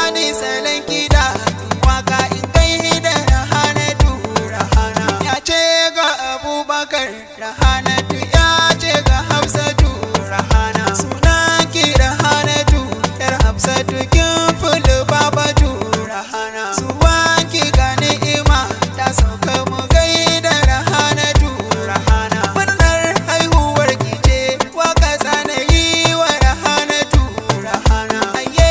bani salon kiɗa, waka in kai da Rahanatu. Rahana ya ce ga Abubakar, Rahanatu ya ce ga Hafsatu. Rahana suna ki Rahanatu, yar Hafsatu kin fulu babatu. Rahana suwan ki ga ni'ima ta sauka mu gaida Rahanatu. Rahana murnar haihuwar ki ce waka sanayi wa Rahanatu. Rahana aye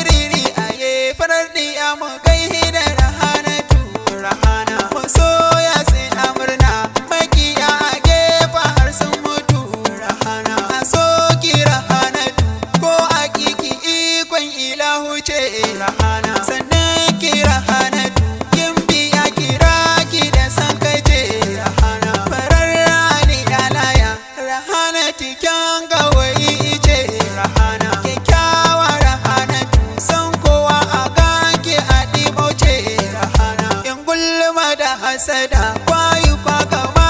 riri aye farar diya mu gaida Rahanatu. Rahana masoya suna murna, makiya a gefe har sun mutu. Rahana a soki Rahanatu ko a kiki ikon ilahu ce. Rahana sannan ki Rahanatu kin biya kira ki da san kace. Rahana farar rani alaya, Rahanatu kyan gawayi ce. Rahana kyakkyawa Rahanatu san kowa a ganki a ɗibauce. Rahana in gulma da hasada kwayi kwa kama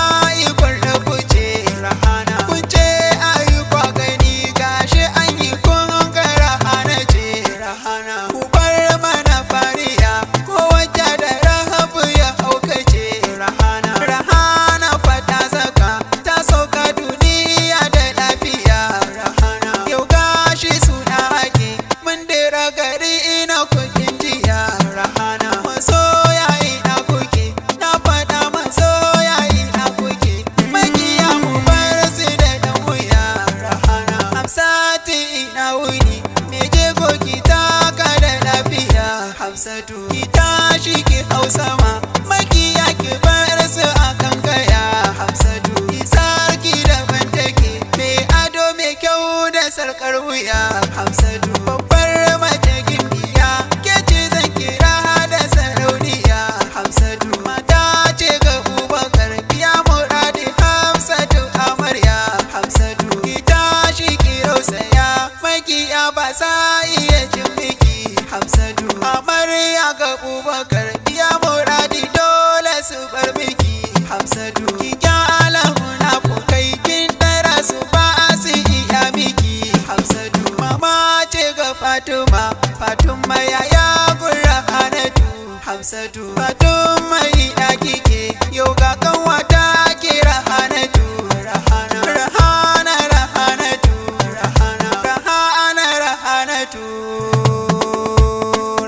ikon rabu ce. Rahana kun ce ayi kwa gani gashi an yi kun ga Rahana ce. Rahana ku bar mana fariya ko wacce da rahabu ya haukace. Rahana Rahana fata saka ta sauka duniya da lafiya. Rahana yau gashi suna ake mun dira gari ina kukin jiya. Rahana masoya ina kuke, na faɗa masoya ina kuke, makiya mu bar su da ɗan wuya. Rahana Hamsatu ina wuni, me jego ki taka da lafiya. Hamsatu ki tashi ki hau sama, makiya ki bar su a kan kaya. Hamsatu ki sarki daban take, mai ado mai kyau da sarkar wuya. Hamsatu babbar mace gimbiya, ke ce zan kira da sarauniya. Hamsatu mata ce ga Abubakar, biya muradi Hamsatu amarya. Hamsatu ki tashi ki rausaya, makiya ba sa iya cin miki. Hamsatu amarya ga Abubakar, biya muradi dole su bar miki. Hamsatu ki kyala munafukai, kin tara su ba su iya miki. Hamsatu mama ce ga Fatima, Fatima yaya gun Rahanatu. Hamsatu Fatima ina kike, yau ga kanwata ke Rahanatu. Rahana Rahana Rahanatu, Rahana Rahana Rahanatu,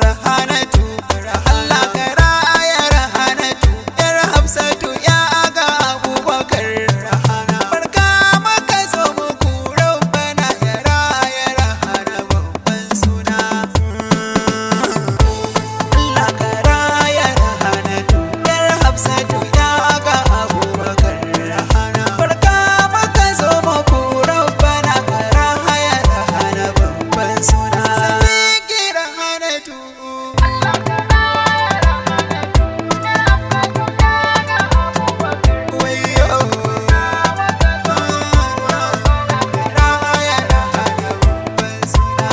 Rahanatu. Allah ka raya Rahanatu, yar Hafsatu ya ga Abubakar. Rahana barka maka zo muku, rabbana ya raya Rahana babban suna. Allah ka raya Rahanatu, yar Hafsatu ya ga Abubakar. Rahana barka maka zo muku, rabbana ka raya Rahana babban suna. Sannan ki Rahanatu. Allah ka raya Rahanatu, yar Hafsatu ya ga Abubakar. Wayo. Maka zo muku, rabbana ka Raya Rahana babban suna.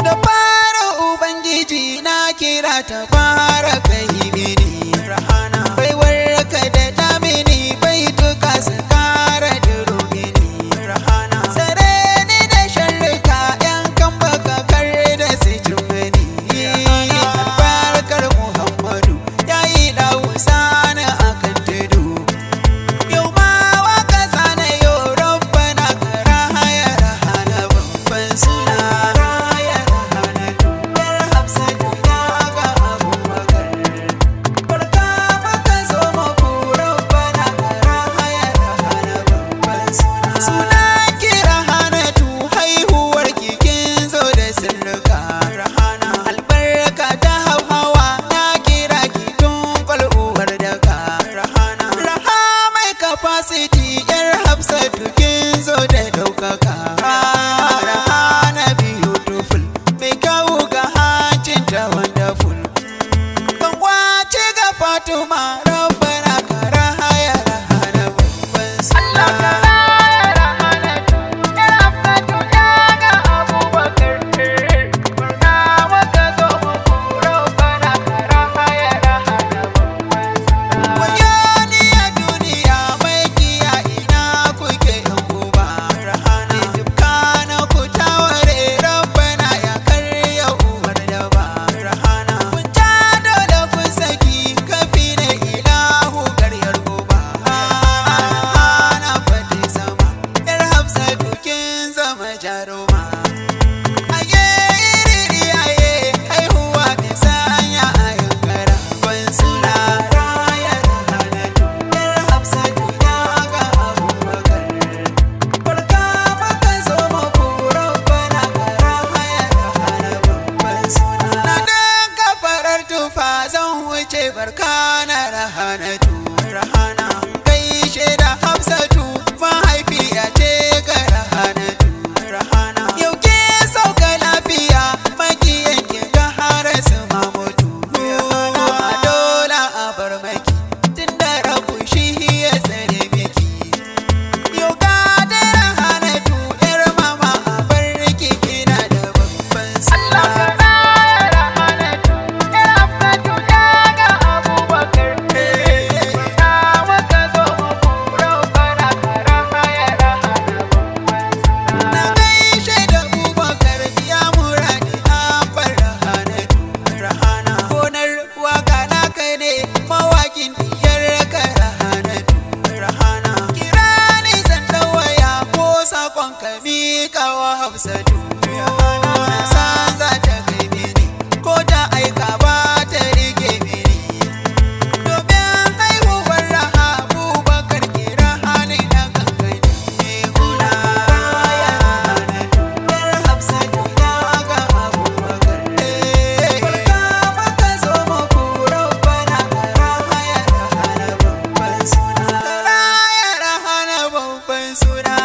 Da fara Ubangiji na kira ta fara kai mini. Rahana baiwar ka da damini bai duka su kara duro mini. Rahana tsare ni da sharrika yan kan baka kar da su cin mini. Albarkar Muhammadu ya yi dawusana akan tudu. Yau ma waka zana yau rabbana ka rahaya Rahana babban suna. Raya Rahanatu, yar Hafsatu ya ga Abubakar. Barka maka zo muku, rabbana ka rahaya Rahana babban suna. Suna ki Rahanatu, haihuwar ki kin zo da sirrika. Rahana albarka ta hauhawa, na kira ki tun kwal'uwar daka. Rahana Raha mai capacity, yar Hafsatu kin zo da ɗaukaka. Rahana beautiful, mai kyau ga hancin ta wonderful. Kan wace ga Fatima, rabbana ka rahaya Rahana babban Allah ka suna. raya Rahanatu, yar Hafsatu ya ga Abubakar. Murna muka zo muku, rabbana ka raya Rahana babban suna. Wuce barka na Rahanatu, Rahana. Gaishe da Hafsatu, mahaifiya ce ga Rahanatu, Rahana. Yau ke sauka lafiya, makiyan ki ga har su mamutu. A dole a bar maki, tunda rabu shi ya tsare miki. Yau ga da Rahanatu, yar mama a bar ki, kina da babban Allah suna. ka raya Rahanatu, ‘yar Hafsatu ya ga Abubakar. Barka muka zo muku, rabbana ka rahaya Rahana babban suna. Na gaishe da Abubakar ya muradi abbar Rahanatu, Rahana. Gonar waka naka ne, mawakin diyar ka Rahanatu, Rahana. Kira ni zan waya ko sakon ka miƙa wa Hafsatu, Rahana. Na san za ta kai mini, ko ta aika ba ta rike mini. Domin haihuwar Raha Abubakar ke Rahane na kankani. Guna ya Rahanatu, yar Hafsatu ya ga Abubakar. Barka maka zo muku, rabbana ka rahaya Rahana babban suna. Ka raya Rahana babban suna.